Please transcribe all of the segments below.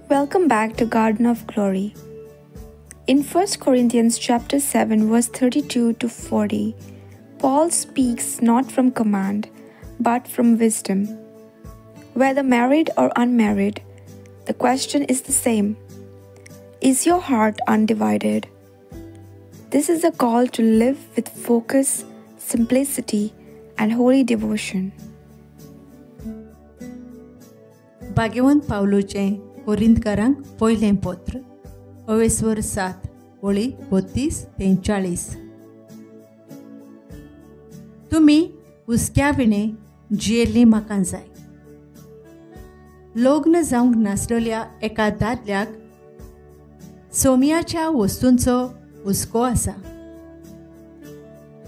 Welcome back to Garden of Glory. In 1 Corinthians chapter 7 verse 32 to 40, Paul speaks not from command, but from wisdom. Whether married or unmarried, the question is the same. Is your heart undivided? This is a call to live with focus, simplicity, and holy devotion. भाग्यवंत पावलोचें कोरिंतकारांक पयलें पत्र अवेस्वर 7 ओळी 32 ते 40. तुमी हुस्क्या विणें जियेल्लीं म्हाका जाय. लग्न जावंक नासलेल्या एका दादल्याक सोम्याच्या वस्तूंचो हुस्को आसा.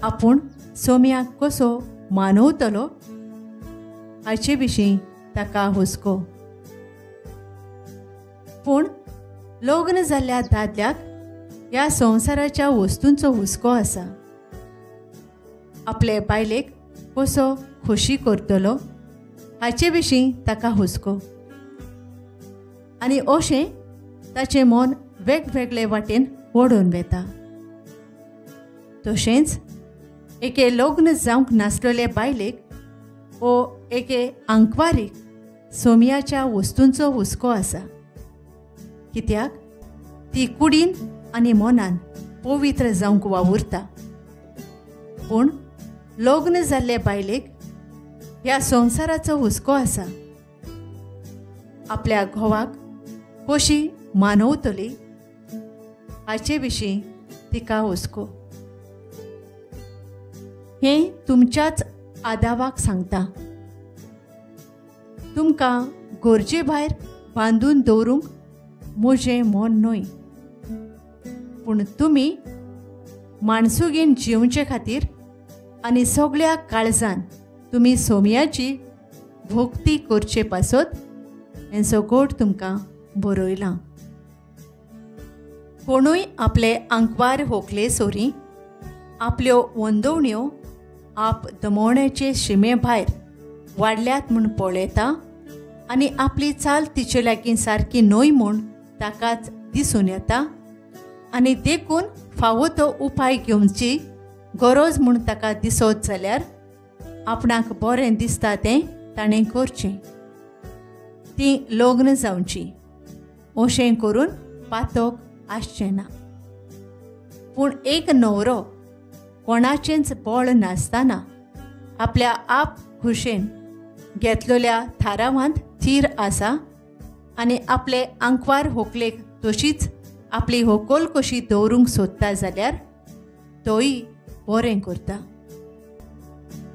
आपूण सोम्याक कसो मानवतलो हाचे विशीं ताका हुस्को. पूण लग्न जाल्ल्या दादल्याक ह्या संवसाराच्या वस्तूंचो हुस्को आसा. आपले बायलेक कसो खोशी करतलो हाचे विशीं ताका हुस्को आनी अशें ताचें मन वेगवेगळे वाटेन ओडून वता. तशेंच एके लग्न जावंक नासलेले बायलेक वो एके आंकवारीक सोम्याच्या वस्तूंचो हुस्को आसा. कित्याक ती कुडीन आनी मनान पवित्र जावंक वावुरता. पूण लग्न जाल्ले बायलेक ह्या संवसाराचो हुस्को आसा. आपल्या घोवाक कशी मानवतली हाचे विशीं तिका हुस्को. हें तुमच्याच आदावाक सांगता. तुमकां गरजे भायर बांदून दवरूंक म्हजें मन न्हय, पूण तुमी माणसुगेन जिवचे खातीर आनी सगळ्या काळजान तुमी सोम्याची भोक्ती करचे पासत हें सगळं तुमकां बरयलां. कोणूय आपले आंकवार होकले सोरी आपल्यो वंदवण्यो आप दमोवण्याचे शिमे भायर वाडल्यात म्हूण पळयता आनी आपली चाल तिचे लागीं सारकी न्हय म्हूण ताकाच दिसून येता आनी देखून फावो तो उपाय घेवची गरज म्हूण ताका दिसत जाल्यार आपणाक बरें दिसता तें ताणें करचें. तीं लग्न जावचीं अशें करून पातक आसचें ना. पूण एक न्हवरो कोणाचेंच बळ नासतना आपल्या आप खुशेन घेतलेल्या थारावांत थीर आसा आनी आपले आंकवार होकलेक तशीच आपली होकल कशी दवरूंक सोदता जाल्यार तोय बरें करता.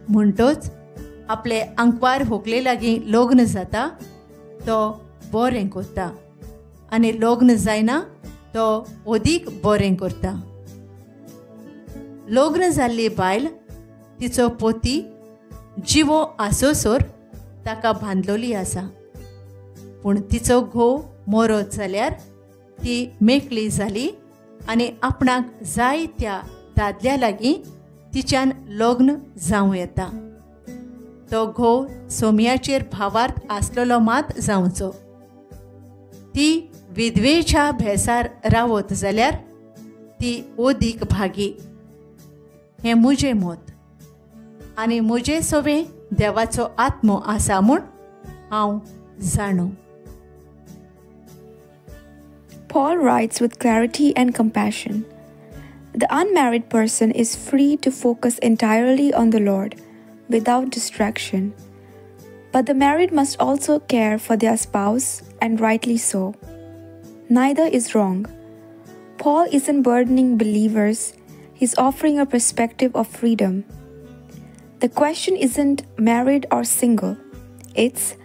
म्हणटच आपले आंकवार होकले लागीं लग्न जाता तो बरें करता आनी लग्न जायना तो अदीक बरें करता. लग्न जाल्ली बायल तिचो पोती जिवो आसोसर ताका बांदलोली आसा, पूण तिचो घोव मरत जाल्यार ती मेकळी जाली आनी आपणाक जाय त्या दादल्या लागीं तिच्यान लग्न जावं येता. तो घोव सोम्याचेर भावार्थ आसलेलो मात जावचो. ती विधवेच्या भेसार रावत जाल्यार ती अदीक भागी. हें म्हजें मत आनी म्हजें सवें देवाचो आत्मो आसा म्हूण हांव जाणो. Paul writes with clarity and compassion. The unmarried person is free to focus entirely on the Lord without distraction. But the married must also care for their spouse, and rightly so. Neither is wrong. Paul isn't burdening believers, he's offering a perspective of freedom. The question isn't married or single, it's,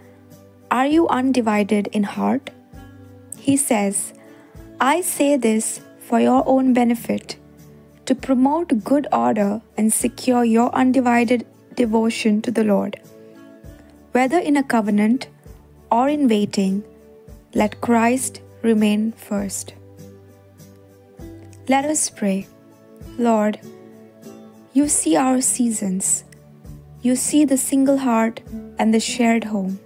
are you undivided in heart? He says, I say this for your own benefit, to promote good order and secure your undivided devotion to the Lord. Whether in a covenant or in waiting, let Christ remain first. Let us pray. Lord, you see our seasons. You see the single heart and the shared home.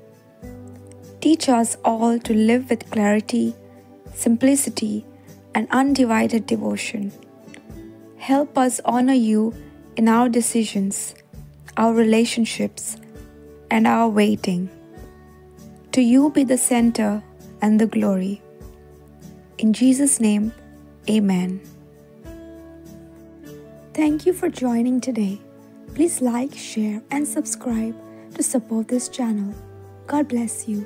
Teach us all to live with clarity, simplicity, and undivided devotion. Help us honor you in our decisions, our relationships, and our waiting. To you be the center and the glory. In Jesus' name, amen. Thank you for joining today. Please like, share, and subscribe to support this channel. God bless you.